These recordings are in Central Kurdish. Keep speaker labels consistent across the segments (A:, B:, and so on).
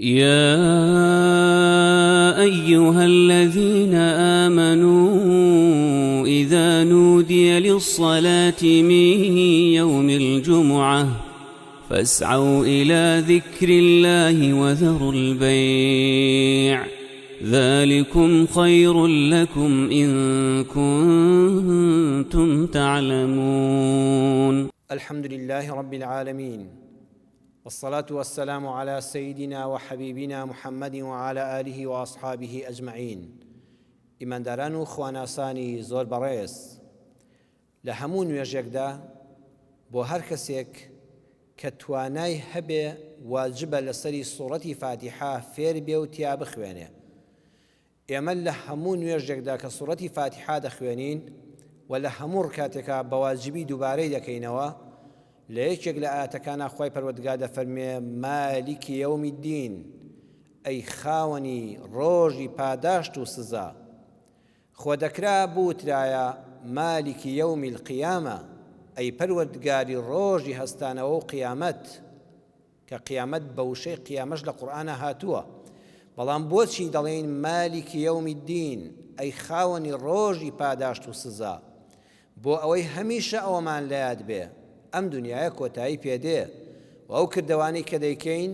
A: يا أيها الذين آمنوا إذا نودي للصلاة من يوم الجمعة فاسعوا إلى ذكر الله وذروا البيع ذلكم خير لكم إن كنتم تعلمون.
B: الحمد لله رب العالمين والصلاة والسلام علی سیدنا و حبیبنا محمد و علی آله و اصحابه اجمعین ئیمانداران و خواناسانی زۆر بەڕێز لە هەموو نوێژێکدا بۆ هەر کەسێک کە توانای هەبێ واجبە لەسەری سوڕەتی فاتیحە فێر بێ و تیا بخوێنێ ئێمە لە هەموو نوێژێکدا کە سوڕەتی فاتیحا دەخوێنین و لە هەموو ڕکاتێکا بە واجبی دووبارەی دەکەینەوە، لە یەکێک لە ئایەتەکانا خوای پەروەردگار دەفەرموێ، مالک یوم الدین، ئەی خاوەنی ڕۆژی پاداشت و سزا. خۆ دەکرا بوترایە، مالک یوم القیامە، ئەی پەروەردگاری ڕۆژی هەستانەوە و قیامەت. کە قیامەت بە وشەی قیامەش لە قورئانا هاتووە، بەڵام بۆچی دەڵێین مالک یوم الدین، ئەی خاوەنی ڕۆژی پاداشت و سزا؟ بۆ ئەوەی هەمیشە ئەوەمان لەیاد بێ ئەم دونیایە کۆتایی پێ دێ و ئەو کردەوانەی کە دەیکەین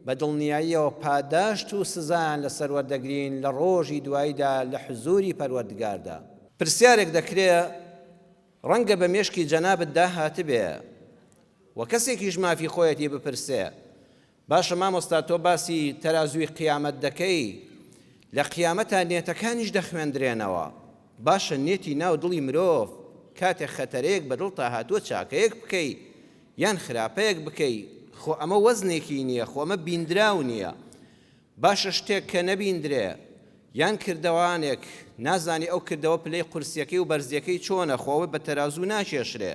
B: بە دڵنیاییەوە پاداشت و سزایان لەسەر وەردەگرین لە ڕۆژی دواییدا لە حزوری پەروەردگاردا. پرسیارێک دەکرێ ڕەنگە بە مێشکی جەنابتدا هاتبێ و کەسێکیش مافی خۆیەتی بپرسێ، باشە مامۆستا تۆ باسی تەرازووی قیامەت دەکەی، لە قیامەتا نێتەکانیش دەخوێندرێنەوە، باشە نێتی ناو دڵی مرۆڤ کاتێ خەتەرەیەک بە دڵتا هاتووە چاکەیەک بکەی یان خراپەیەک بکەی، خۆ ئەمە وەزنێکی نییە، خۆ ئەمە بیندراو نییە، باشە شتێک کە نەبیندرێ یان کردەوانێک نازانی ئەو کردەوە پلەی قورسیەکەی و بەرزیەکەی چۆنە خۆ ئەوە بە تەرازوو ناکێشرێ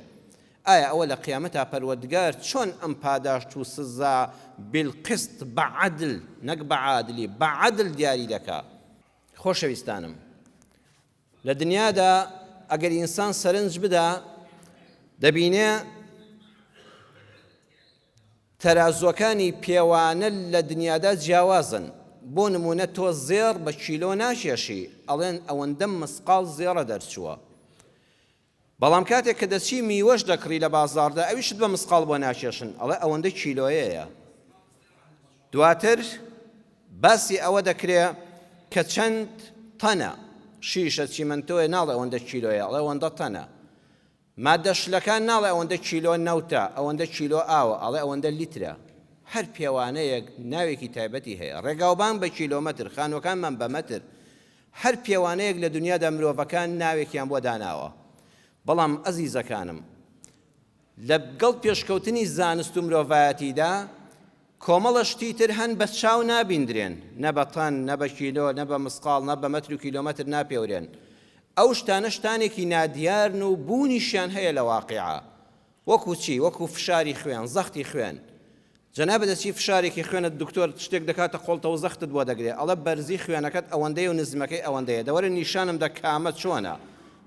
B: ئایا ئەوە لە قیامەتا پەروەردگار چۆن ئەم پاداشت و سزا بالقسط بە عەدل نەک بە عادلی بە عەدل دیاری دەکا؟ خۆشەویستانم لە دنیادا ئەگەر ئینسان سەرنج بدا دەبینێ تەرازووەکانی پێوانە لە دنیادا جیاوازن، بۆ نموونە تۆ زێڕ بە کیلۆ ناکێشی، ئەڵێن ئەوەندە مسقاڵ زێڕە دەرچووە. بەڵام کاتێک کە دەچی میوەش دەکڕی لە بازاڕدا ئەویشت بە مسقاڵ بۆ ناکێشن، ئەڵێ ئەوەندە کیلۆیەیە. دواتر باسی ئەوە دەکرێ کە چەند تەنە، شیشە، چیمەنتۆیە، ناڵێ ئەوەندە کیلۆیە، ئەڵێ ئەوەندە تەنە. مادە شلەکان ناڵێ ئەوەندە کیلۆ نەوتە، ئەوەندە کیلۆ ئاوە، ئەڵێ ئەوەندە لیترە. هەر پێوانەیەک ناوێکی تایبەتی هەیە. ڕێگاوبان بە کیلۆمەتر، خانووەکانمان بە مەتر. هەر پێوانەیەک لە دنیادا مرۆڤەکان ناوێکیان بۆ داناوە. بەڵام ئەزیزەکانم، لە گەڵ پێشکەوتنی زانست و مرۆڤایەتیدا، کۆمەڵە شتی تر هەن بە چاو نابیندرێن، نە بە تەن، نە بە کیلۆ، نە بە مسقاڵ، نە بە مەتر و کیلۆمەتر ناپێورێن. ئەو شتانە شتانێکی نادیارن و بوونیشیان هەیە لە واقیعا. وەکو چی؟ وەکو فشاری خوێن، زەختی خوێن. جەنابت دەچی فشارێکی خوێنت دکتۆر شتێک دەکاتە قۆڵتەوە زەختت بۆ دەگرێ ئەڵێ بەرزی خوێنەکەت ئەوەندەیە و نزمەکەی ئەوەندەیە دەوەرە نیشانم دە کامە چۆنە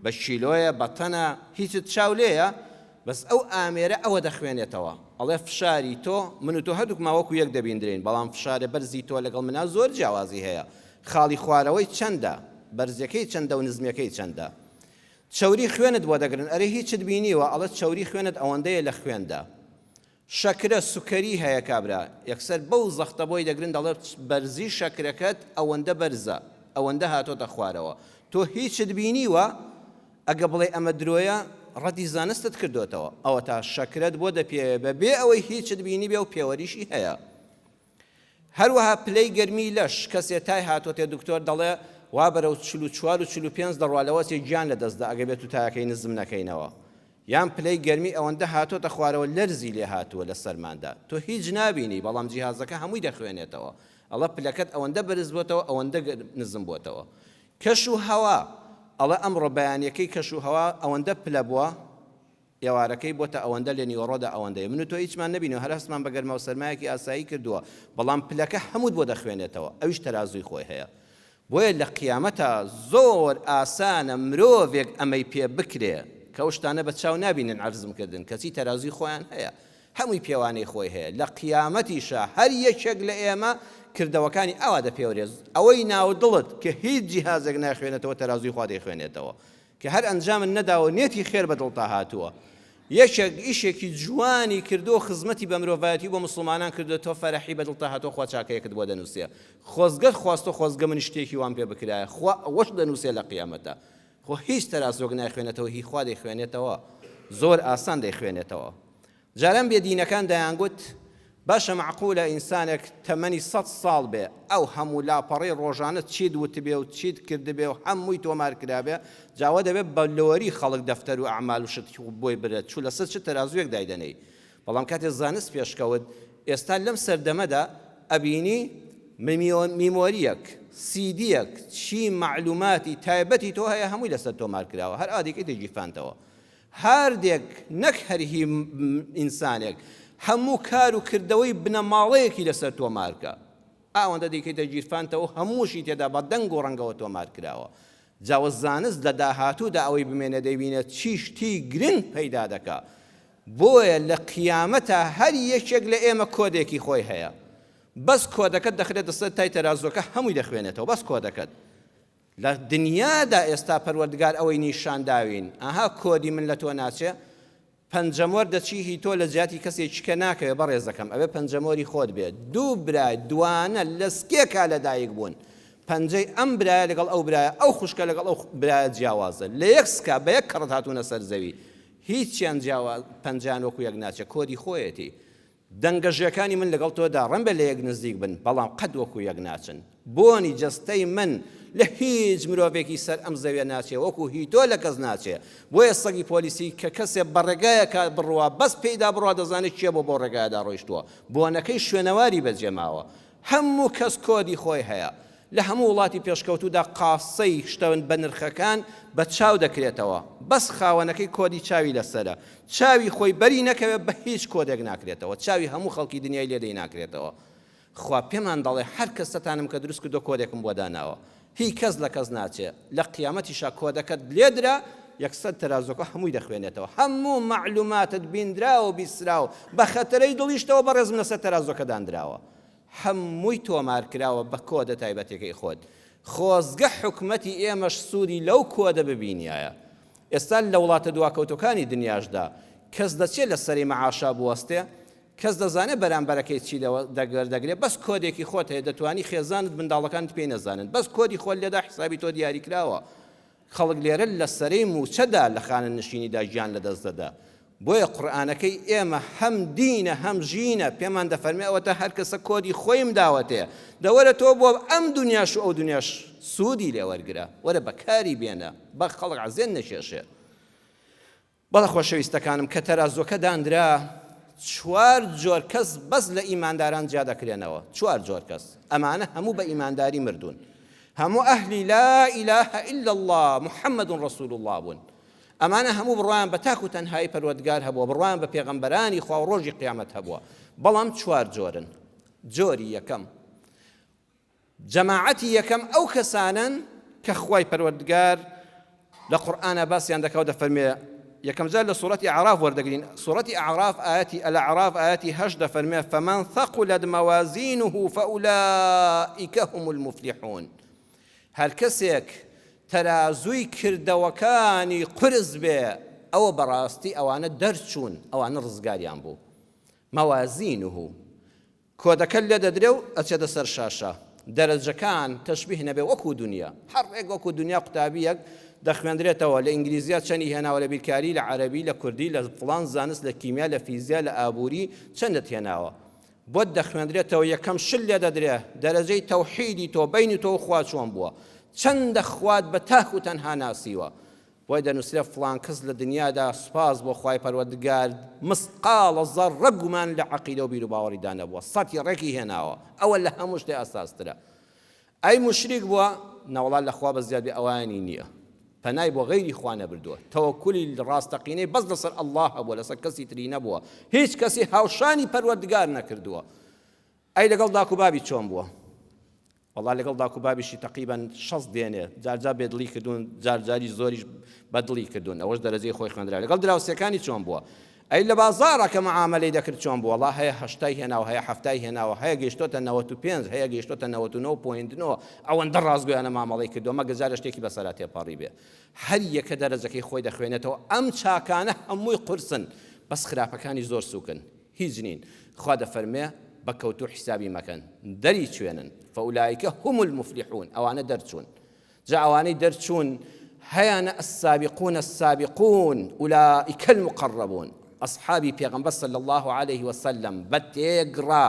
B: بە کیلۆیە بە تەنە هیچت چاو لێیە بەس ئەو ئامێرە ئەوە دەخوێنێتەوە ئەڵێ فشاری تۆ من و تۆ هەردووکمان وەکو یەک دەبیندرێین بەڵام فشارە بەرزی تۆ لەگەڵ منا زۆر جیاوازی هەیە خاڵی خوارەوەی چەندە بەرزیەکەی چەندە و نزمیەکەی چەندە چەوری خوێنت بۆ دەگرن ئەرێ هیچت بینیوە ئەڵێ چەوری خوێنت ئەوەندەیە لە خوێندا شەکرە سوکەری هەیە کابرا یەکسەر بەو زەختە بۆی دەگرن دەڵێ بەرزی شەکرەکەت ئەوەندە بەرزە ئەوەندە هاتۆتە خوارەوە تۆ هیچت بینیوە ئەگە بڵێی ئەمە درۆیە ڕەدی زانستت کردۆتەوە ئەوەتا شەکرەت بۆ دەپێوێ بە بێ ئەوەی هیچت بینیبێ و پێوەریشی هەیە هەروەها پلەی گەرمی لەش کەسێ تای هاتۆتێ دکتۆر دەڵێ وا بەرەو 44 و 45 دەڕوا لەوەچێ گیان لە دەستدا ئەگە بێت و تایەکەی نزم نەکەینەوە یان پلەی گەرمی ئەوەندە هاتۆتە خوارەوە لەرزی لێ هاتووە لە سەرماندا تۆ هیچ نابینی بەڵام جیهازەکە هەمووی دەخوێنێتەوە ئەڵە پلەکەت ئەوەندە بەرز بۆتەوە ئەوەندە نزم بۆتەوە کەش و هەوا، ئەڵێ ئەمڕۆ بەیانیەکەی کەش و هەوا ئەوەندە پلە بووە، ئێوارەکەی بۆتە ئەوەندە لە نیوەڕۆدا ئەوەندەیە، من و تۆ هیچمان نەبینیوە هەر هەستمان بە گەرما و سەرمایەکی ئاسایی کردووە، بەڵام پلەکە هەمووت بۆ دەخوێنێتەوە، ئەویش تەرازووی خۆی هەیە. بۆیە لە قیامەتا زۆر ئاسانە مرۆڤێک ئەمەی پێ بکرێ، کە ئەو شتانە بە چاو نابینن عەرزم کردن، کەچی تەرازووی خۆیان هەیە. هەمووی پێوانەی خۆی هەیە لە قیامەتیشا هەر یەکێک لە ئێمە کردەوەکانی ئاوا دەپێورێت ئەوەی ناو دڵت کە هیچ جیهازێک نایخوێنێتەوە تەرازووی خوا دەیخوێنێتەوە کە هەر ئەنجامت نەداوە نێتی خێر بە دڵتا هاتووە یەکێک ئیشێکی جوانی کردو خزمەتی بە مرۆڤایەتی و بە موسڵمانان کردوە تۆ فەرحی بە دڵتا هاتوە خوا چاکەیەکت بۆ دەنوسێ خۆزگەت خواستوە خۆزگە من شتێکی وام پێ بکرایە خوا ئەوەش دەنوسێ لە قیامەتا خۆ هیچ تەرازوەک نایخوێنێتەوە هی خوا دەیخوێنێتەوە زۆر ئاسان دەیخوێنێتەوە جاران بێ دینەکان دەیانگوت باشە مەعقولە ئینسانێک تەمەنی سەت ساڵ بێ ئەو هەموو لاپەڕەی ڕۆژانە چیت وتبێ و چیت کردبێ و هەمووی تۆمار کرابێ جا وە دەبێ بە لۆری خەڵک دەفتەر و ئەعمال و شت بۆی برێت چوو لەسەر چ تەرازوویەک دایدەنێی بەڵام کاتێ زانست پێشکەوت ئێستا لەم سەردەمەدا ئەبینی میمۆریەک سیدیەک چی مەعلوماتی تایبەتی تۆ هەیە هەمووی لەسەر تۆمار کراوە هەر ئادێکی دەگیرفانتەوە هاردێک نەک هەر هی ئینسانێک، هەموو کار و کردەوەی بنەماڵەیەکی لەسەر تۆمارکە. ئەوەندە دەیکەیتە گیرفانتەوە هەمووشی تێدا بە دەنگ و ڕەنگەوە تۆمار کراوە. جا وە زانست لە داهاتوودا ئەوەی بمێنێ دەیبینێ چی شتی گرنگ پەیدا دەکا. بۆیە لە قیامەتا هەر یەکێک لە ئێمە کۆدێکی خۆی هەیە. بەس کۆدەکەت دەخرێتە سەر تای تەرازووەکە هەمووی دەخوێنێتەوە بەس کۆدەکەت. لە دنیادا ئێستا پەروەردگار ئەوەی نیشان داوین ئەها کۆدی من لە تۆ ناچێ پەنجەمۆر دەچی هی تۆ لە جیاتی کەسێکی کە ناکەوێ بەڕێزەکەم ئەوێ پەنجەمۆری خۆت بێ دوو برای دوانە لە سکێکا لە دایک بوون پەنجەی ئەم برایە لەگەڵ ئەو برایە ئەو خوشکە لەگەڵ ئەو برایە جیاوازە لە یەک سکا بە یەک کەڕەت هاتوونە سەر زەوی هیچیان جیاواز پەنجەیان وەکو یەک ناچێ کۆدی خۆیەتی دەنگە ژێکانی من لەگەڵ تۆدا ڕەنبە لە یەک نزیک بن، بەڵام قەت وەکو یەک ناچن. بۆنی جەستەی من لە هیچ مرۆڤێکی سەر ئەم زەویە ناچێ، وەکو هی تۆ لە کەس ناچێ. بۆیە سەگی پۆلیسی کە کەسێ بە ڕێگایەکا بڕوا، بەس پێیدا بڕوا دەزانێ کێ بۆ بەو ڕێگایەدا ڕۆیشتووە. بۆنەکەی شوێنەواری بەجێ ماوە. هەموو کەس کۆدی خۆی هەیە. لە هەموو وڵاتی پێشکەوتوودا قاسەی شتە بەنرخەکان بە چاو دەکرێتەوە، بەس خاوەنەکەی کۆدی چاوی لەسەرە، چاوی خۆی بەری نەکەوێت بە هیچ کۆدێک ناکرێتەوە، چاوی هەموو خەڵکی دنیای لێ دەی ناکرێتەوە. خوا پێمان دەڵێ هەر کەسەتانم کە دروست کردووە کۆدێکم بۆ داناوە، هی کەس لە کەس ناچێ، لە قیامەتیشا کۆدەکەت لێدرا یەکسەر تەرازوەکە هەمووی دەخوێنێتەوە، هەموو مەعلوماتت بیندراو و بیستراو بە خەتەرەی دڵیشتەوە بەڕێزم لەسەر تەرازوەکە داندراوە. هەمووی تۆمار کراوە بە کۆدە تایبەتەکەی خۆت. خۆزگە حکومەتی ئێمەش سوودی لەو کۆدە ببینیایە. ئێستا لە وڵاتە دواکەوتوەکانی دنیاشدا کەس دەچێ لە سەری مەعاشا بوەستێ؟ کەس دەزانێ بەرامبەرەکەی چی وەردەگرێ؟ بەس کۆدێکی خۆت هەیە دەتوانی خێزانت منداڵەکانت پێی نەزانن بەس کۆدی خۆت لێدا حسابی تۆ دیاریکراوە. خەڵک لێرە لە سەرەی مووچەدا لە خانەنشینیدا گیان لەدەست دەدا. بۆیە قورئانەکەی ئێمە هەم دینە هەم ژینە، پێمان دەفەرمێ ئەوەتا هەر کەسە کۆدی خۆیم داوەتێ، دە وەرە تۆ بۆ ئەم دونیاش و ئەو دونیاش سوودی لێ وەرگرە، وەرە بەکاری بێنە، با خەڵک عەزێت نەکێشێ. بەڵێ خۆشەویستەکانم کە تەرازووەکە داندرا چوار جۆر کەس بەس لە ئیمانداران جیا دەکرێنەوە چوار جۆر کەس ئەمانە هەموو بە ئیمانداری مردوون هەموو ئەهلی لا إله إلا الله محمد رسول الله بوون ئەمانە هەموو بڕوایان بە تاک و تەنهایی پەروەردگار هەبووە بڕوایان بە پێغەمبەرانی خوا و ڕۆژی قیامەت هەبووە بەڵام چوار جۆرن جۆری یەکەم جەماعەتی یەکەم ئەو کەسانەن کە خوای پەروەردگار لە قورئانا باسیان دەکا و دەفەرمێ یەکەم جار لە سوڕەتی ئەعراف وەردەگرین سوڕەتی ئەعراف ئایەتی الأعراف ئایەتی هەشت دەفەرمێ فمن ثقلت موازینه فأولئک هم المفلحون هەر کەسێک تەرازووی کردەوەکانی قورس بێ ئەوە بەڕاستی ئەوانە دەرچوون ئەوانە ڕزگاریان بوو موازینه کۆدەکە لێدەدرێ و ئەچێتە سەر شاشە دەرەجەکان تەشبیه نەبێ وەکو دونیا هەر ڕێک وەکو دونیا قوتابیەک دەخوێندرێتەوە لە ئینگلیزیا چەنی هێناوە لە بیرکاری لە عەرەبی لە کوردی لە فڵان زانست لە کیمیا لە فیزیا لە ئابووری چەندت هێناوە بۆت دەخوێندرێتەوە یەکەم شل لێدەدرێ دەرەجەی تەوحیدی تۆ بەینی تۆ و خوا چۆن بووە چەندە خوات بە تاک و تەنها ناسیوە بۆی دەنوسرێ فڵان کەس لە دنیادا سوپاس بۆ خوای پەروەردگار مسقاڵە زەڕڕە گومان لە عەقیدە و بیروباوەڕیدا نەبووە سەتی ڕێکی هێناوە ئەوە لە هەموو شتێ ئەساسترە ئەی موشریک بووە نەوەڵا لە خوا بەزیاد بێ ئەوانی نییە پەنای بۆ غەیری خوا نەبردووە تەوەکولی ڕاستەقینەی بەس لەسەر ئەڵڵا هەبووە لەسەر کەسی تری نەبووە هیچ کەسی هاوشانی پەروەردگار نەکردووە ئەی لەگەڵ داک و بابی چۆن بووە وەڵا لەگەڵ داک و بابیشی تەقریبەن شەست دێنێ جار جار بێدڵی کردوون جار جاری زۆریش بە دڵی کردوون ئەوەش دەرەجەی خۆی خوێندرا لەگەڵ دراوسێکانی چۆن بووە؟ ئەی لە بازاڕا کە معامەلەی دەکرد چۆن بوو؟ وەڵا هەیە هەشتای هێناوە، هەیە حەفتای هێناوە، هەیە گەیشتۆتە 95، هەیە گەیشتۆتە 99 point نۆ، ئەوەندە ڕاستگۆیانە مامەڵەی کردووە، مەگەر جارێ شتێکی بەسەرا تێپەڕیبێ. هەر یەکە دەرەجەکەی خۆی دەخوێنێتەوە، ئەم چاکانە هەمووی قورسن، بەس خراپەکانی زۆر سووکن، هیچ نین. خوا دەفەرموێ، بە کەوتوو حیسابی مەکەن، دەری چوێنن، فاولئک هم المفلحون، ئەوانە دەرچوون. جا ئەوانەی دەرچوون هەیانە السابقون السابقون اولئک المقربون ئەصحابی پێغەمبەر صلی اللە علیه وسلم بە تێگڕا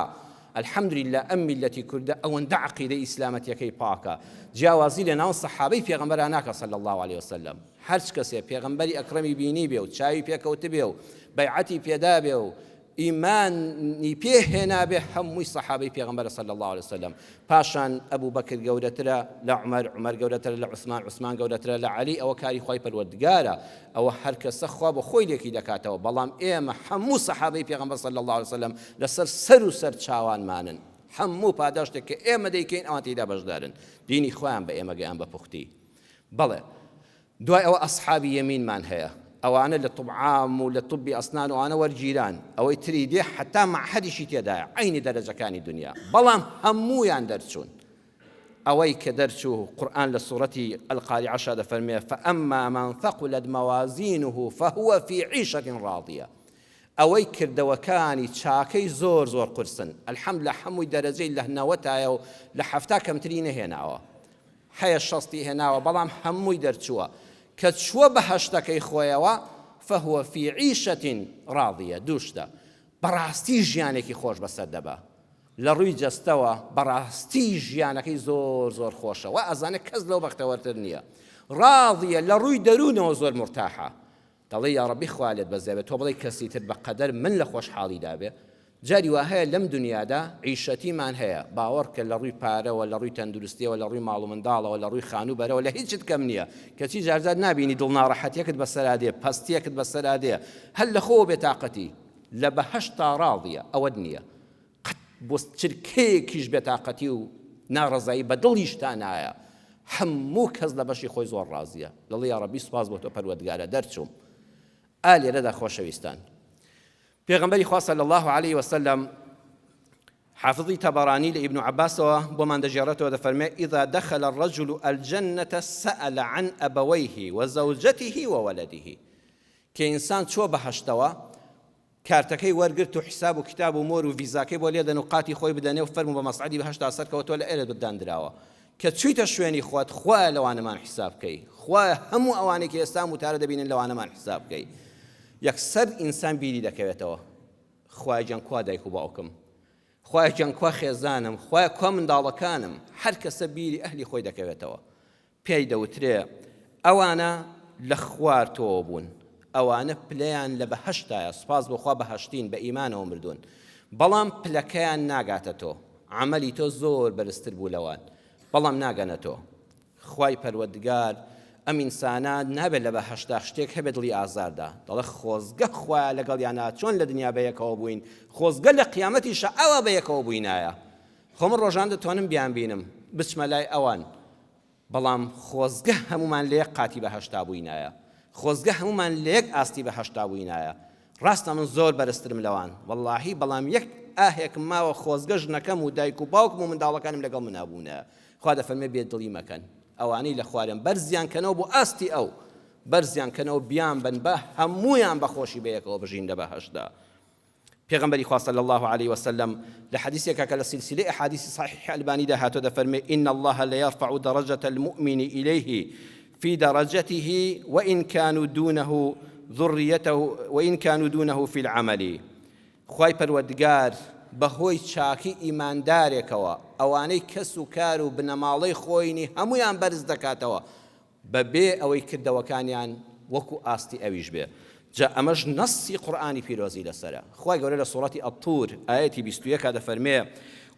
B: الحمدللە ئەم میللەتی کوردە ئەوەندە عەقیدەی ئیسلامەتیەکەی پاکە جیاوازی لە ناو سەحابەی پێغەمبەرا ناکا صلی اللە علیه وسلم هەرچ کەسێ پێغەمبەری ئەکرەمی بینیبێ و چاوی پێکەوتبێ و بەیعەتی پێدابێ و ئیمانی پێ هێنابێ هەمووی سەحابەی پێغەمبەرە صلی اللە علیە وسلم پاشان ئەبو بەکر گەورەترە لە عومەر عومەر گەورەترە لە عوسمان عوسمان گەورەترە لە عەلی ئەوە کاری خوای پەروەردگارە ئەوە هەر کەسە خوا بۆ خۆی لێکی دەکاتەوە بەڵام ئێمە هەموو سەحابەی پێغەمبەر صلی اللە علیە وسلم لەسەر سەر و سەر چاوانمانن هەموو پاداشتێک کە ئێمە دەیکەین ئەوان تێیدا بەشدارن دینی خۆیان بە ئێمە گەیان بە پوختی بەڵێ دوای ئەوە ئەسحابی یەمینمان هەیە ئەوانە لە طب عام و لە طبی ئەسنان و ئەوانە وەرگیران ئەوەی تری دێ حەتا مەعهەدیشی تێدایە عەینی دەرەجەکانی دنیا بەڵام هەموویان دەرچوون ئەوەی کە دەرچوو قورئان لە سوڕەتی القارعەشا دەفەرمێ فأما من ثقلت موازینه فهو فی عیشة راضیە ئەوەی کردەوەکانی چاکەی زۆر زۆر قورسن الحمد لە هەمووی دەرەجەی لە نەوەتایە و لە حەفتا کەمتری نەهێناوە هەیە شەستی هێناوە بەڵام هەمووی دەرچووە کە چووە بەهەشتەکەی خۆیەوە فهو فی عیشە راضیە دوو شتە بەڕاستی ژیانێکی خۆش بەسەر دەبا لە ڕووی جەستەوە بەڕاستی ژیانەکەی زۆر زۆر خۆشە وا ئەزانێ کەس لەو بەختەوەرتر نییە ڕاضیە لە ڕووی دەروونەوە زۆر مورتاحە دەڵێی یاڕەبی خوا لێت بەزیا بێت تۆ بڵێی کەسی تر بە قەدەر من لە خۆشحاڵیدا بێ جاری وا هەیە لەم دنیادا عیشەتیمان هەیە باوەڕ کە لە ڕووی پارەوە لە ڕووی تەندروستیەوە لە ڕووی ماڵ و منداڵەوە لە ڕووی خانوو بەرەوە لە هیچت کەم نییە کەچی جارجار نابینی دڵ ناڕەحەتیەکت بەسەرا دێ پەستیەکت بەسەرا دێ هەر لە خۆوە بێتاقەتی لە بەهەشتا ڕاضیە ئەوەت نییە قەت بۆ چرکەیەکیش بێتاقەتی و ناڕەزایی بە دڵیشتا نایە هەموو کەس لە بەشی خۆی زۆر ڕازیە دەڵێ یاڕەبی سوپاس بۆ تۆ پەروەردگارە دەرچووم ئا لێرەدا خۆشەویستان پێغەمبەری خوا صلی الله علیه وسلم حافظی تەبەرانی لە ئیبن عباسەوە بۆمان دەگێڕێتەوە دەفەرمێ إذا دخل الرجل الجنة سأل عن أبويه وزوجته وولده کە ئینسان چووە بەهەشتەوە کارتەکەی وەرگرت و حیساب و کیتاب و مۆر و ڤیزاکەی بۆ لێدەن و قاتی خۆی بدەنێ و فەرموو بە مەسعەدی بەهەشتا سەرکەوە تۆ لە ئێرە داندراوە کە چویتە شوێنی خۆت خوایە لەوانەمان حیساب کەی خوایە هەموو ئەوانەی کە ئێستا ئەم وتارە دەبینن لەوانەمان حیساب کەی یەکسەر ئینسان بیری دەکەوێتەوە خوایە گیان کوا دایک و باوکم خوایە گیان کوا خێزانم خوایە کوا منداڵەکانم هەر کەسە بیری ئەهلی خۆی دەکەوێتەوە پێی دەوترێ، ئەوانە لە خوار تۆوە بوون، ئەوانە پلەیان لە بەهەشتایە، سوپاس بۆ خوا بەهەشتین، بە ئیمانەوە مردوون، بەڵام پلەکەیان ناگاتە تۆ، عەمەلی تۆ زۆر بەرزتر بوو لەوان، بەڵام ناگەنە تۆ. خوای پەروەردگار ئەم ئینسانە نابێت لە بەهەشتا شتێک هەبێت دڵی ئازار دا، دەڵێ خۆزگە خوایە لەگەڵیانا چۆن لە دنیا بەیەکەوە بووین، خۆزگە لە قیامەتیشا ئاوا بەیەکەوە بووینایە. خۆ من ڕۆژان دەتوانم بیانبینم، بچمە لای ئەوان، بەڵام خۆزگە هەموومان لە یەک قاتی بەهەشتا بووینایە، خۆزگە هەموومان لە یەک ئاستی بەهەشتا بووینایە، ڕاستە من زۆر بەرزترم لەوان وەڵاهی، بەڵام یەک ئاهێکم ماوە خۆزگە ژنەکەم و دایک و باوکم و منداڵەکانم لەگەڵ منا بوونایە. خوا دەفەرموێ بێ دڵی مەکەن، ئەوانەی لە خوارن بەرزیان کەنەوە بۆ ئاستی ئەو، بەرزیان کەنەوە بیانبەن با هەموویان بە خۆشی بەیەکەوە بژین لە بەهەشتدا. پێغەمبەری خوا صلی اللە علیە وسلم لە حەدیسێکا کە لە سلسلەی ئەحادیسی صحیح ئەلبانیدا هاتووە دەفەرمێ ان اللە لیرفع درجة المؤمن الیه فی درجته وان كانوا دونه ذریته وان كانوا دونه فی العمل خوای پەروەردگار بەهۆی چاکی ئیماندارێکەوە ئەوانەی کەس و کار و بنەماڵەی خۆینی هەمویان بەرز دەکاتەوە بەبێ ئەوەی کردەوەکانیان وەکو ئاستی ئەویش بێ، جا ئەمەش نەصی قورئانی پیرۆزی لەسەرە، خوای گەورە لە سوڕەتی الطور ئایەتی 21 دەفەرموێ،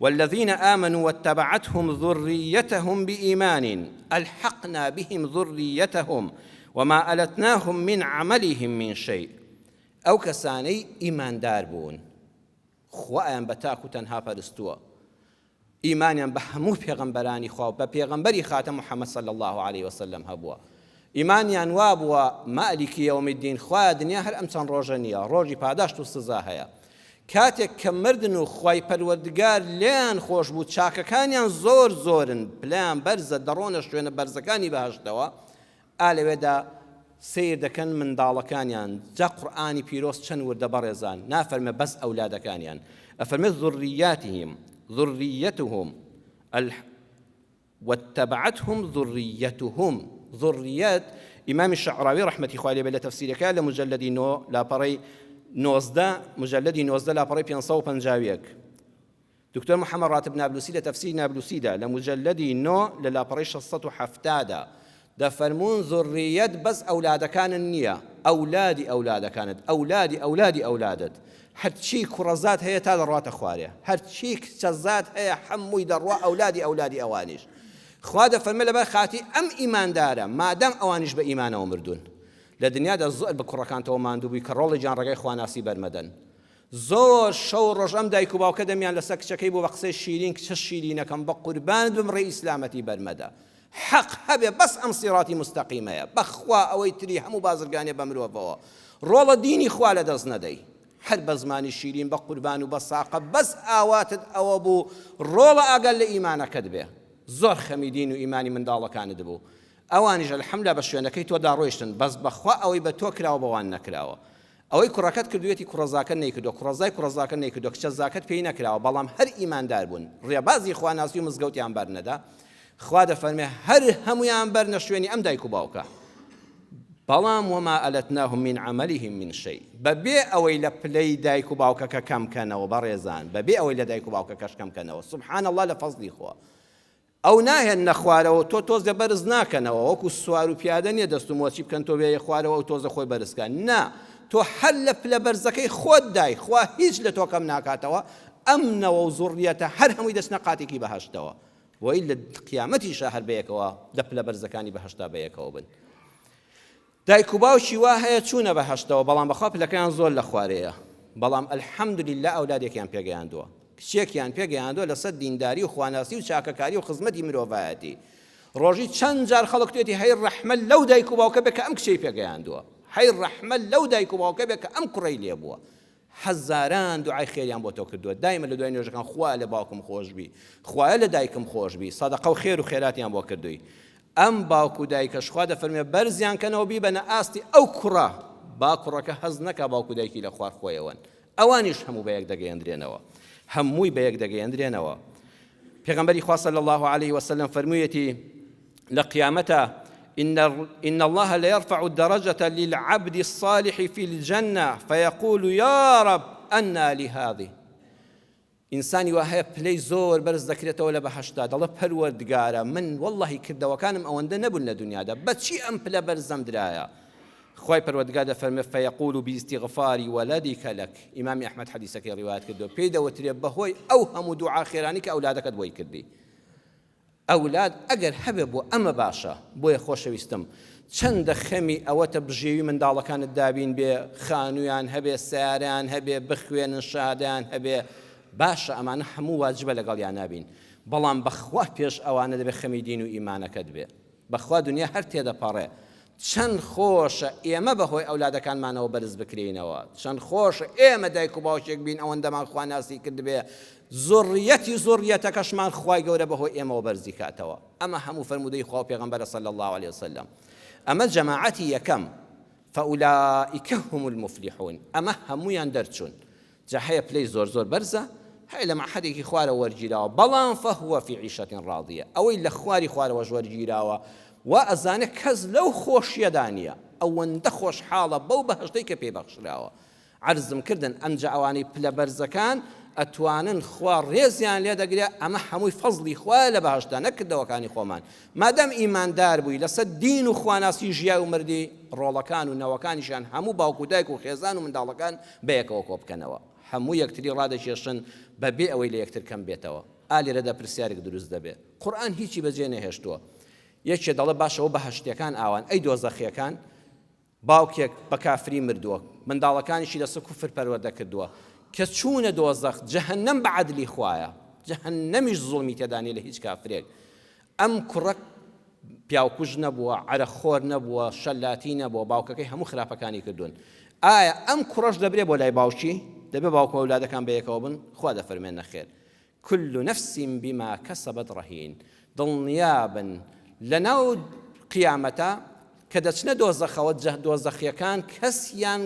B: والذین آمنوا واتبعتهم ذریتهم بإیمان الحقنا بهم ذریتهم وما ألتناهم من عملهم من شیء ئەو کەسانەی ئیماندار بوون خوایان بە تاک و تەنها پەرستووە ئیمانیان بە هەموو پێغەمبەرانی خوا و بە پێغەمبەری خاتەم محمد صلی اللە علیە وسلم هەبووە. ئیمانیان وابووە مالک یوم الدین خوایە دنیا هەر ئەم چەند ڕۆژە نییە ڕۆژی پاداشت و سزا هەیە کاتێک کە مردن و خوای پەروەردگار لێیان خۆش بوو چاکەکانیان زۆر زۆرن پلەیان بەرزە دەڕۆنە شوێنە بەرزەکانی بەهەشتەوە ئا لەوێدا سەیر دەکەن منداڵەکانیان جا قورئانی پیرۆز چەند وردە بەڕێزان نافەرمێ بەس ئەولادەکانیان ئەفەرمێ ذریاتهم ذریتهم واتبعتهم ذریتهم ذریت ئیمامی شەعراوی ڕەحمەتی خوای لێ بێ لە تەفسیرەکە لە مجلدی نۆ لاپەڕەی 19 مجلدی 19 لاپەڕەی 551 دکتۆر محەممەد ڕاتب نابلوسی لە تەفسیری نابلوسیدا لە مجلدی نۆ لە لاپەڕەی 670 دا دەفەرموون زوڕیەت بەس ئەولادەکانت نییە، ئەولادی ئەولادەکانت، ئەولادی ئەولادی ئەولادت، هەرچی کوڕەزات هەیە تا دەڕواتە خوارێ، هەرچی کچەزات هەیە هەمووی دەڕوا ئەولادی ئەولادی ئەوانیش. خوا دەفەرمێ لەبەر خاتری ئەم ئیماندارە مادام ئەوانیش بە ئیمانەوە مردوون. لە دنیادا زۆر بە کوڕەکانتەوە ماندوو بووی کە ڕۆڵی گیان ڕێگای خواناسی بەرمەدەن. زۆر شەو ڕۆژ ئەم دایک و باوکە دەمیان لەسەر کچەکەی بوو بە قسەی شیرین کچە شیرینەکەم بە قوربانت بم ڕێی ئیسلامەتی بەرمەدە حەق هەبێ بەس ئەم سیڕاتی موستەقیمەیە بەخوا ئەوەی تری هەموو بازرگانیە بە مرۆڤەوە ڕۆڵە دینی خوا لەدەست نەدەی هەر بە زمانی شیرین بە قوربان و بە ساقە بەس ئاواتت ئەوە بوو ڕۆڵە ئاگات لە ئیمانەکەت بێ زۆر خەمی دین و ئیمانی منداڵەکانت بوو ئەوانیش الحمدللە بە شوێنەکەی تۆدا ڕۆیشتن بەس بەخوا ئەوەی بە تۆ کراوە بەوان نەکراوە ئەوەی کوڕەکەت کردویەتی کوڕەزاکەت نەیکردوە کوڕەزای کوڕەزاکەت نەیکردوە کچەزاکەت پێی نەکراوە بەڵام هەر ئیماندار بوون ڕێبازی خواناسی و مزگەوتیان بەرنەدا خوا دەفەرمێ هەر هەموویان بەرنە شوێنی ئەم دایک و باوکە بەڵام وما ألتناهم من عملهم من شيء بەبێ ئەوەی لە پلەی دایک و باوکەکە کەم کەنەوە بەڕێزان بەبێ ئەوەی لە دایک و باوکەکەش کەم کەنەوە سبحان الله لە فەزلی خوا ئەو ناهێننە خوارەوە تۆ تۆزێ بەرز ناکەنەوە وەکو سوار و پیادە نیە دەست و مۆچی بکەن تۆ بێیە خوارەوە ئەو تۆزە خۆی بەرز کا نا تۆ هەر لە پلە بەرزەکەی خۆت دای خوا هیچ لە تۆ کەم ناکاتەوە ئەم نەوە و زوڕیەتە هەر هەمووی دەچنە قاتێکی بەهەشتەوە بۆی لە قیامەتیشا هەر بەیەکەوە لە پلە بەرزەکانی بەهەشتا بەیەکەوە بن. دایک و باوکی وا هەیە چوونە بەهەشتەوە بەڵام بەخوا پلەکەیان زۆر لە خوارێیە بەڵام الحمدللە ئەولادێکیان پێگەیاندووە کچێکیان پێگەیاندووە لەسەر دینداری و خواناسی و چاکەکاری و خزمەتی مرۆڤایەتی ڕۆژی چەند جار خەڵک توێتی هەی ڕەحمە لەو دایک و باوکە بێ کە ئەم کچەی پێگەیاندووە هەی ڕەحمە لەو دایک و باوکە بێ کە ئەم کوڕەی لێبووە هەزاران دوعای خێریان بۆ تۆ کردووە دایمە لە دوای نوێژەکان خوایە لە باوکم خۆش بی خوایە لە دایکم خۆش بی سەدەقە و خێر و خێراتیان بۆ کردووی ئەم باوک و دایکەش خوا دەفەرمێ بەرزیان کەنەوە بیبەنە ئاستی ئەو کوڕە با کوڕەکە هەست نەکا باوک و دایکی لە خوار خۆیەوەن ئەوانیش هەموو بەیەک دەگەیەندرێنەوە هەمووی بەیەک دەگەیەندرێنەوە پێغەمبەری خوا صلی الله علیه وسلم فەرموویەتی لە قیامەتا إن, إن الله ليرفع الدرجة للعبد الصالح في الجنة فيقول يا رب أنى لهذه ئینسانی وا هەیە پلەی زۆر بەرز دەکرێتەوە لە بەهەشتدا دەڵێ پەروەردگارە من واللهی کردەوەکانم ئەوەندە نەبوون لە دنیادا بەچی ئەم پلە بەرزەم درایە خوای پەروەردگار دەفەرمێ فیقول باستغفار ولدک لک ئیمامی ئەحمەد حەدیسەکەی ڕیوایەت کردووە پێی دەوترێ بەهۆی ئەو هەموو دوعا خێرانی کە ئەولادەکەت بۆی کردی ئەولاد ئەگەر هەبێ بۆ ئەمە باشە بۆیە خۆشەویستم چەندە خەمی ئەوەتە بژێوی منداڵەکانت دابین بێ خانوویان هەبێ سیارەیان هەبێ بخوێنن شادیان هەبێ باشە ئەمانە هەموو واجبە لەگەڵیان نابین بەڵام بەخوا پێش ئەوانە دەبێ خەمی دین و ئیمانەکەت بێ بەخوا دنیا هەر تێدەپەڕێ چەند خۆشە ئێمە بەهۆی ئەولادەکانمانەوە بەرز بکرێینەوە چەند خۆشە ئێمە دایک و باوکێک بین ئەوەندەمان خواناسی کردبێ زوڕیەتی زوڕیەتەکەشمان خوای گەورە بەهۆی ئێمەوە بەرزی کاتەوە ئەمە هەموو فەرموودەی خوا و پێغەمبەرە صلی الله علیه وسلم ئەمە جەماعەتی یەکەم فأولئک هم المفلحون ئەمە هەموویان دەرچوون جا هەیە پلەی زۆر زۆر بەرزە هەیە لە مەعهەدێکی خوارەوە وەرگیراوە بەڵام فهو فی عیشة راضیە ئەوەی لە خواری خوارەوەش وەرگیراوە وا ئەزانێ کەس لەو خۆشیەدا نییە ئەوەندە خۆشحاڵە بەو بەهەشتەی کە پێی بەخشراوە عەرزم کردن ئەمجا ئەوانەی پلە بەرزەکان ئەتوانن خوا ڕێزیان لێ دەگرێ ئەمە هەمووی فەزڵی خوایە لە بەهەشتدا نەک کردەوەکانی خۆمان مادام ئیماندار بووی لەسەر دین و خواناسی ژیای و مردی ڕۆڵەکان و نەوەکانیشیان هەموو باوک و دایک و خێزان و منداڵەکان بەیەکەوە کۆ بکەنەوە هەموو یەکتری ڕادەکێشن بەبێ ئەوەی لە یەکتر کەم بێتەوە ئا لێرەدا پرسیارێک دروست دەبێ قورئان هیچی بەجێ نەهێشتووە یەکێ دەڵێ باشە ئەوە بەهەشتیەکان ئاوان ئەی دۆزەخیەکان باوکێک بە کافری مردووە منداڵەکانیشی لەسەر کوفر پەروەردە کردووە کە چوونە دۆزەخ جەهەنەم بە عەدلی خوایە جەهەنەمیش زوڵمی تێدا نیە لە هیچ کافرێک ئەم کوڕە. پیاوکوژ نەبووە، عەرەق خۆر نەبووە، شەلاتی نەبووە، باوکەکەی هەموو خراپەکانی کردوون. ئایا ئەم کوڕەش دەبرێ بۆ لای باوکی؟ دەبێ باوک و ئەولادەکان بەیەکەوە بن؟ خوا دەفەرموێ نەخێر. کل نفس بما کسبت رهین، دڵنیابن لەناو قیامەتا کە دەچنە دۆزەخەوە دۆزەخیەکان کەسیان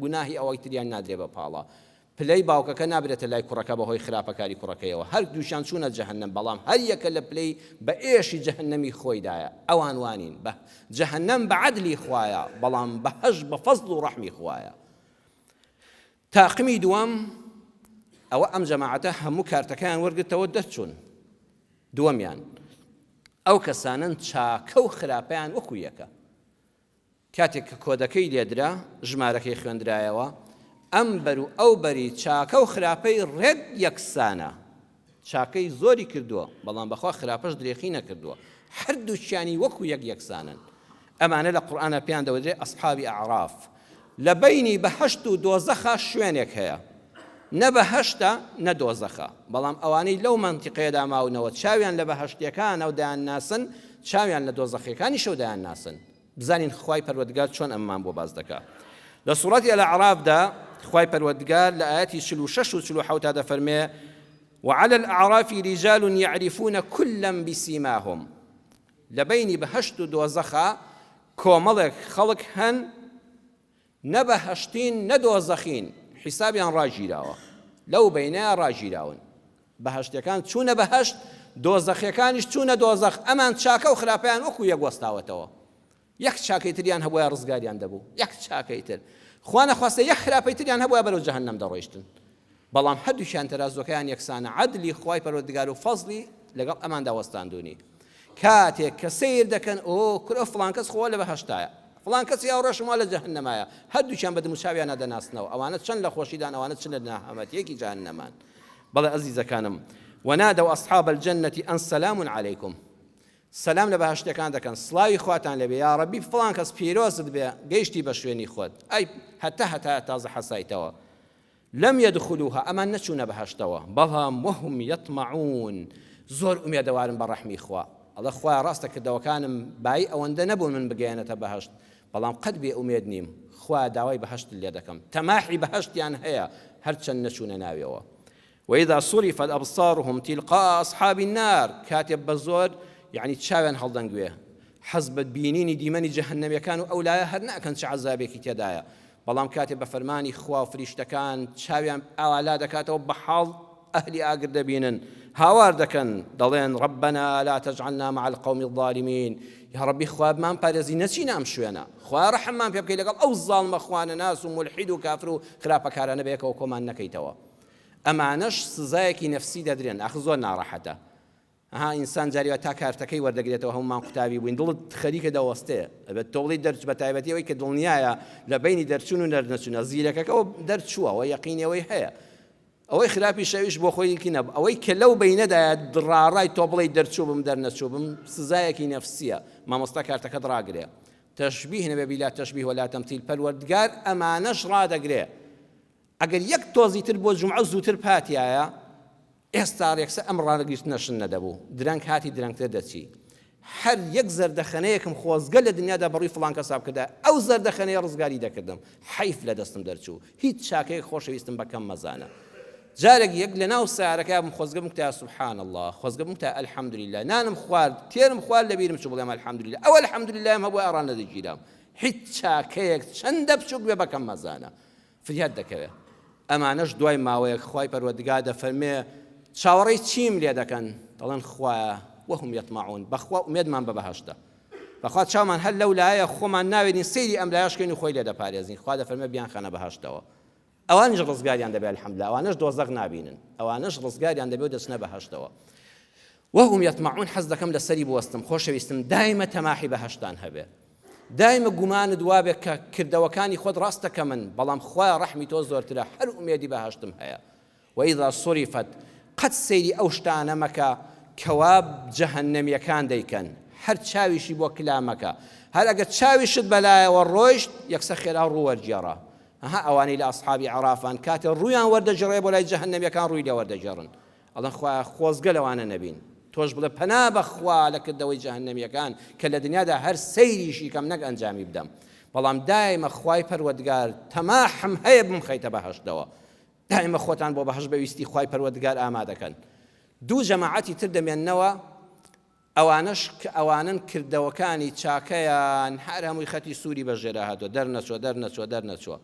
B: گوناهی ئەوەی تریان نادرێ بە پاڵا. پلەی باوکەکە نابرێتە لای کوڕەکە بەهۆی خراپەکاری کوڕەکەیەوە، هەردووکیان چوونە جەهەنەم بەڵام هەر یەکە لە پلەی بە ئێشی جەهەنەمی خۆیدایە، ئەوان وانین، بە جەهەنەم بە عەدلی خوایە بەڵام بەهەشت بە فەزڵ و ڕەحمی خوایە. تاقمی دووەم، ئەوە ئەم جەماعەتە هەموو کارتەکەیان وەرگرتەوە دەرچوون. دووەمیان، ئەو کەسانەن چاکە و خراپەیان وەکو یەکە. کاتێک کە کۆدەکەی لێدرا، ژمارەکەی خوێندرایەوە، ئەم بەر و ئەو بەری چاکە و خراپەی ڕێک یەکسانە. چاکەی زۆری کردووە، بەڵام بەخوا خراپەش درێخی نەکردووە. هەردووکیانی وەکو یەک یەکسانن. ئەمانە لە قورئانا پێیان دەوترێ ئەسحابی ئەعراف. لە بەینی بەهەشت و دۆزەخا شوێنێک هەیە. نە بەهەشتە نە دۆزەخە. بەڵام ئەوانەی لەو مەنتیقەیەدا ماونەوە چاویان لە بەهەشتیەکانە و دەیانناسن، چاویان لە دۆزەخیەکانیشە و دەیانناسن. بزانین خوای پەروەردگار چۆن ئەمەمان بۆ باس دەکا. لە سوڕەتی الاعراف دا خوای پەروەردگار لە ئایەتی 46 و 47 تا دەفەرمێ وعلى الأعراف رجال يعرفون كلا بسيماهم لە بەینی بەهەشت و دۆزەخا کۆمەڵێک خەڵک هەن نە بەهەشتین نە دۆزەخین حیسابیان ڕاگیراوە لەو بەینەیە ڕاگیراون بەهەشتەکان چوونە بەهەشت دۆزەخیەکانیش چوونە دۆزەخ ئەمان چاکە و خراپەیان وەکو یەک وەستاوەتەوە یەک چاکەی تریان هەبووە ڕزگاریان دەبوو یەک چاکەی تر خوا نەخواستە یەک خراپەی تریان هەبووە بەرەو جەهەنەم دەڕۆیشتن بەڵام هەردووکیان تەرازوەکەیان یەکسانە عەدلی خوای پەروەردگار و فەزڵی لەگەڵ ئەماندا وەستاندونی کاتێک کە سەیر دەکەن ئۆ کورە فڵان کەس خۆ لە بەهەشتایە فڵان کەسی هاوڕێشم وا لە جەهەنەمایە هەردووکیان بە دەموچاویانە دەناسنەوە ئەوانە چەند لە خۆشیدان ئەوانە چ لە ناهەمەتیەکی جەهەنەمان بەڵێ ئەزیزەکانم ونادوا أصحاب الجنة أن سلام عليكم سەلام لە بەهەشتیەکان دەکەن سڵاوی خواتان لێبێ یاڕەبی فڵان کەس پیرۆزت بێ گەیشتی بە شوێنی خۆت ئەی هەتا هەتا تازە حەسایتەوە لم يدخلوها ئەمان نەچوونە بەهەشتەوە بەڵام وهم يطمعون زۆر ئومێدەوارن بە ڕەحمی خوا ئەڵێ خوایە ڕاستە کردەوەکانم بایی ئەوەندە نەبوون من بگەیەنێتە بەهەشت بەڵام قەت بێ ئومێد نیم خوایە داوای بەهەشتت لێ دەکەم تەماحی بەهەشتیان هەیە هەرچەند نەچوونە ناویەوە وإذا صرفت أبصارهم تلقاء أصحاب النار کاتێ بە زۆر یعنی چاویان هەڵدەنگوێ حەز بە بینینی دیمەنی جەهەنەمیەکان و ئەو لایە هەر ناکەن چ عەزابێکی تێدایە بەڵام کاتێ بە فەرمانی خوا و فریشتەکان چاویان ئاوا لا دەکاتەوە بە حاڵ ئەهلی ئاگر دەبینن هاوار دەکەن دەڵێن ربنا لا تجعلنا مع القوم الظالمین یا ربی خوا بمان پارێزی نەچینە ئەم شوێنە خوا ڕەحممان پێ بکەی لەگەڵ ئەو زاڵمە خوانەناس و مولحید و کافر و خراپەکارانە بەیەکەوە کۆمان نەکەیتەوە ئەمانەش سزایەکی نەفسی دەدرێن ئاخ زۆر ناڕەحەتە ئەها ئینسان جاری وا تا کارتەکەی وەردەگرێتەوە هەموومان قوتابی بووین دڵت خەریکە دەوەستێ ئەبێت تۆ بڵێی دەرچ بە تایبەتی ئەوەی کە دڵنیایە لە بەینی دەرچوون و دەرنەچوونە زیرەکەکەەوە دەرچووە ئەوە یەقینی ئەوەی هەیە ئەوەی خراپی شەویش بۆ خۆی نەبوو ئەوەی کە لەو بینەدایە دڕاڕای تۆ بڵێی دەرچوو بم دەرنەچوو بم سزایەکی نەفسیە مامۆستا کارتەکەت ڕاگرێ تەشبیه نەبێ بیلا تەشبیه ولا تەمثیل پەروەردگار ئەمانەش ڕادەگرێ ئەگەر یەک تۆزی تر بۆ جومعە زووتر بهاتیایە ئێستا ڕێکسە ئەم ڕانەگرتنەشن نەدەبوو درەنگ هاتی درەنگتر دەچی هەر یەک زەردەخەنەیەکم خۆزگە لە دنیادا بەڕووی فڵان کەسا بکردایە ئەو زەردەخەنەیە ڕزگاری دەکردم حەیف لە دەستم دەرچوو هیچ چاکەیەک خۆشەویستم بە کەم مەزانە جارێک یەک لە ناو سیارەکە بم خۆزگە بم تا سبحان الله خۆزگە بم تا الحمدلله نانم خوارد تێرم خوارد لە بیرم چوو بڵێم الحمدلله ئەوە الحمدلله هەبوو ئەڕان نەدەگیرام هیچ چاکەیەک چەندە بچووک بێ بەکەم مەزانە فریات دەکەوێ. ئەمانەش دوای ماوەیەک خوای پەروەردگار دەفەرموێ، چاوەڕێی چیم لێ دەکەن؟ دەڵێن، خوایە، وهم یطمعون، بەخوا ئومێدمان بە بەهەشتە. بەخوا چاومان هەر لەو لایەیە، خۆمان ناوێرین سەیری ئەم لایەش کەین و خۆی لێ دەپارێزین. خوا دەفەرموێ، بیانخەنە بەهەشتەوە. ئەوانیش ڕزگاریان دەبێ، الحمدللە، ئەوانەش دۆزەخ نابینن. ئەوانەش ڕزگاریان دەبێ و دەچنە بەهەشتەوە. وهم یطمعون حەز دەکەم لەسەری بوەستم، خۆشەویستم دایمە تەماحی بەهەشتان هەبێ. دایمە گومانت وابێ کە کردەوەکانی خۆت ڕاستە کەمن بەڵام خوایە ڕەحمی تۆ زۆرترە هەر ئومێدی بەهەشتم هەیە وإذا صرفت قەت سەیری ئەو شتانە مەکە کەوا جەهەنەمیەکان دەیکەن هەر چاویشی بۆ کلا مەکە هەر ئەگەر چاویشت بەلایەوە ڕۆیشت یەکسەر خێرا ڕوو وەرگێڕە ئەها ئەوانەی لە ئەصحابی عەرافان کاتێ ڕوویان وەردەگێڕێ بۆ لای جەهەنەمیەکان ڕووی لێ وەردەگێڕن ئەڵێن خوایە خۆزگە لەوانە نەبین. تۆش بڵێ پەنا بەخوا لە کردەوەی جەهەنەمیەکان کە لە دنیادا هەر سەیریشی کەم نەک ئەنجامی بدەم بەڵام دایمە خوای پەروەردگار تەماحم هەیە بمخەیتە بەهەشتەوە. دایمە خۆتان بۆ بەهەشت بە ویستی خوای پەروەردگار ئامادەکەن. دوو جەماعەتی تر دەمێننەوە ئەوانەش کە ئەوانەن کردەوەکانی چاکەیان هەر هەمووی خەتی سووری بە ژێرا هاتووە دەرنەچووە دەرنەچووە دەرنەچووە.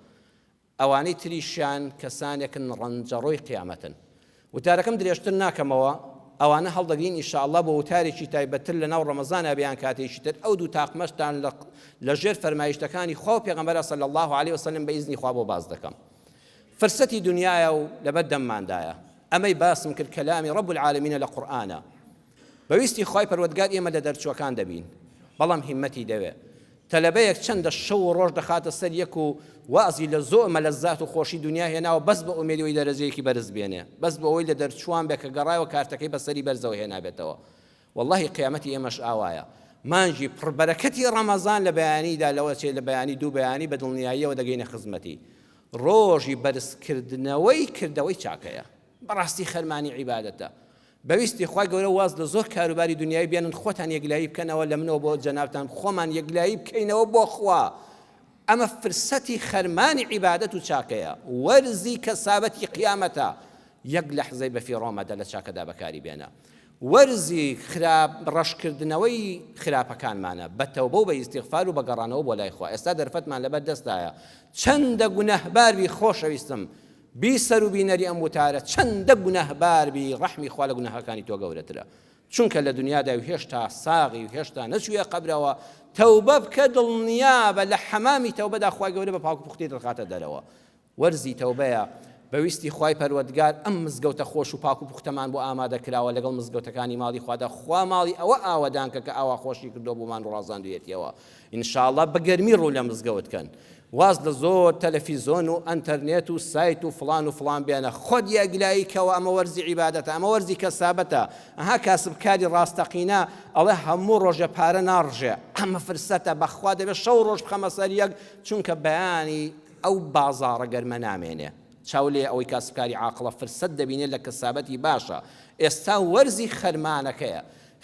B: ئەوانەی تریشیان کەسانێکن ڕەنجەڕۆی قیامەتن. وتارەکەم درێژتر ناکەمەوە، ئەوانە هەڵدەگرین ان شاء اللە بۆ وتارێکی تایبەتتر لەناو ڕەمەزانا بێ یان کاتێکی تر ئەو دوو تاقمەشتان لە لە ژێر فەرمایشتەکانی خوا و پێغەمبەرا صلی اللە علیە وسلم بە ئیزنی خوا بۆ باس دەکەم. فرسەتی دونیایە و لەبەر دەمماندایە. ئەمەی باسم کرد کەلامی رب العالمینە لە قورئانە. بە ویستی خوای پەروەردگار ئێمە لە دەرچووەکان دەبین بەڵام هیمەتی دەوێ. تەلەبەیەک چەندە شەو و ڕۆژ دەخاتە سەر یەک و وازی لە زۆر مەلەزات و خۆشی دونیا هێناوە بەس بە ئومێدی ئەوەی دەرەجەیەکی بەرز بێنێ بەس بۆ ئەوەی لە دەرچووان بێ کە گەڕایەوە کارتەکەی بە سەری بەرزەوە هێنابێتەوە وەڵاهی قیامەتی ئێمەش ئاوایە مانگی پڕ بەرەکەتی ڕەمەزان لە بەیانیدا لەوە چێ لە بەیانی دوو بەیانی بە دڵنیاییەوە دەگەینە خزمەتی ڕۆژی بەرزکردنەوەی کردەوەی چاکەیە بەڕاستی خەرمانی عیبادەتە بە ویستی خوای گەورە واز لە زۆر کاروباری دونیایی بێنن خۆتان یەکلایی بکەنەوە لە منەوە بۆ جەنابتان خۆمان یەکلایی بکەینەوە بۆ خوا ئەمە فرسەتی خەرمانی عیبادەت و چاکەیە وەرزی کەسابەتی قیامەتە یەک لەحزەی بەفیڕۆ مەدە لە چاکەدا بەکاری بێنە وەرزی خراپ ڕەشکردنەوەی خراپەکانمانە بە تەوبە و بە ئیستیغفار و بە گەڕانەوە بۆ لای خوا ئێستا دەرفەتمان لەبەر دەستدایە چەندە گوناهبار بی خۆشەویستم بیسەر و بینەری ئەم وتارە چەندە گوناهبار بی ڕەحمی خوا لە گوناهەکانی تۆ گەورەترە چونکە لە دنیادای و هێشتا ساغی و هێشتا نەچوویە قەبرەوە تەوبە بکە دڵنیابە لە حەمامی تەوبەدا خوای گەورە بە پاک و پوختی دەتخاتە دەرەوە وەرزی تەوبەیە بە ویستی خوای پەروەردگار ئەم مزگەوتە خۆش و پاک و پوختەمان بۆ ئامادە کراوە لەگەڵ مزگەوتەکانی ماڵی خوادا خوا ماڵی ئەوە ئاوەدان کە کە ئاوا خۆشی کردووە بۆمان و ڕازاندویەتیەوە ان شاء اللە بە گەرمی ڕوو لە مزگەوت کەن واز لە زۆر تەلەفیزۆن و ئەنتەرنێت و سایت و فڵان و فڵان بێنە خۆت یەکلایی کەوە ئەمە وەرزی عیبادەتە ئەمە وەرزی کەسابەتە ئەها کاسبکاری ڕاستەقینە ئەڵێ هەموو ڕۆژێ پارە ناڕژێ ئەمە فرسەتە بەخوا دەبێت شەو ڕۆژ بخەمە سەر یەک چونکە بەیانی ئەو بازاڕە گەرمە نامێنێ چاو لێ ئەوەی کاسبکاری عاقڵە فرسەت دەبینێت لە کەسابەتی باشە ئێستا وەرزی خەرمانەکەیە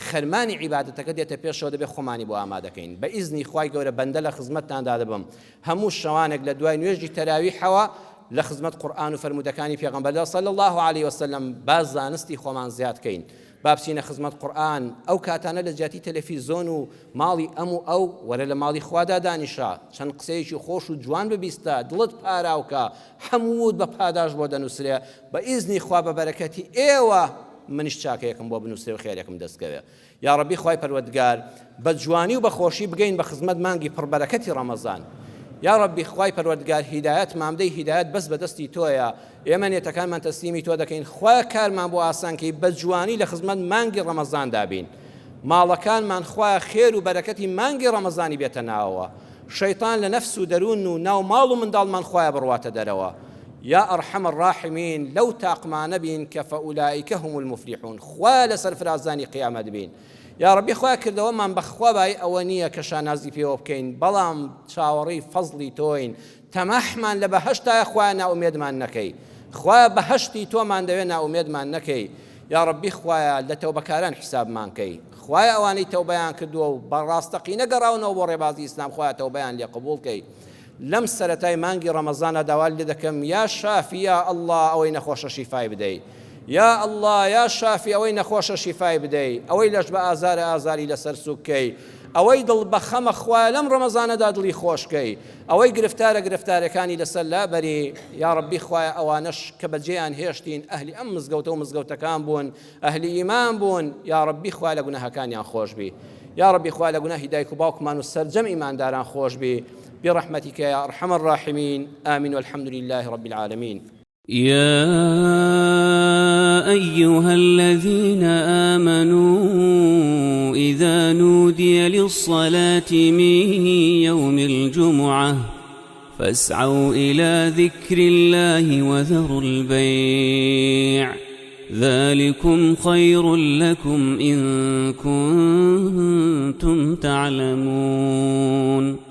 B: خەرمانی عیبادەتەکە دێتە پێشەوە دەبێت خۆمانی بۆ ئامادەکەین بە ئیزنی خوای گەورە بەندە لە خزمەتتاندا دەبم هەموو شەوانێک لە دوای نوێژی تەراویحەوە لە خزمەت قورئان و فەرموودەکانی پێغەمبەردا صلی اللە علیه وسلم با زانستی خۆمان زیاد کەین با بچینە خزمەت قورئان ئەو کاتانە لە جیاتی تەلەفیزۆن و ماڵی ئەم و ئەو وەرە لە ماڵی خوادا دانیشە چەند قسەیەکی خۆش و جوان ببیستە دڵت پاراوکە هەمووت بە پاداش بۆ دەنووسرێ بە ئیزنی خوا بە بەرەکەتی ئێوە منیش چاکەیەکم بۆ بنوسرێ و خێرێکم دەست کەوێ یاڕەبی خوای پەروەردگار بە جوانی و بە خۆشی بگەین بە خزمەت مانگی پڕ بەرەکەتی ڕەمەزان یاڕەبی خوای پەروەردگار هیدایەتمان بدەی هیدایەت بەس بە دەستی تۆیە ئێمە نێتەکانمان تەسلیمی تۆ دەکەین خوایە کارمان بۆ ئاسان کەی بە جوانی لە خزمەت مانگی ڕەمەزاندا بین ماڵەکانمان خوایە خێر و بەرەکەتی مانگی ڕەمەزانی بێتە ناوەوە شەیتان لە نەفس و دەروون و ناو ماڵ و منداڵمان خوایە بڕواتە دەرەوە یا ارحم الراحمین لەو تاقمانە بین کە فاولئک هم المفلحون خوایە لە سەرفرازانی قیامەت بین یاڕەبی خوایە کردەوەمان بەخوا بای ئەوە نییە کە شانازی پێوە بکەین بەڵام چاوەڕێی فەزڵی تۆین تەماحمان لە بەهەشتایە خوایە نائومێدمان نەکەی خوایە بەهەشتی تۆمان دەوێ نائومێدمان نەکەی یاڕەبی خوایە لە تەوبەکاران حیسابمان کەی خوایە ئەوانەی تەوبەیان کردووە و بە ڕاستەقینە گەڕاونەوە بۆ ڕێبازی ئیسلام خوایە تەوبەیان لێ قبوڵ کەی لەم سەرەتای مانگی ڕەمەزانە داوات لێ دەکەم یا شافی یا اللە ئەوەی نەخۆشە شیفای بدەی یا اللە یا شافی ئەوەی نەخۆشە شیفای بدەی ئەوەی لەش بە ئازارە ئازاری لەسەر سوک کەی ئەوەی دڵ بەخەمە خوایە لەم ڕەمەزانەدا دڵی خۆش کەی ئەوەی گرفتارە گرفتارەکانی لەسەر لابەری یا ڕەبی خوایە ئەوانەش کە بەجێیان هێشتین ئەهلی ئەم مزگەوتە و مزگەوتەکان بوون ئەهلی ئیمان بوون یاڕەبی خوایە لە گوناهەکانیان خۆش بی یاڕەبی خوایە لە گوناهی دایک و باوکمان و سەرجەم ئیمانداران خۆش بی برحمتک یا ارحم الراحمین آمین والحمد لله رب العالمین.
A: يا أيها الذين آمنوا إذا نودي للصلاة من يوم الجمعة فاسعوا إلى ذكر الله وذروا البيع ذلكم خير لكم إن كنتم تعلمون.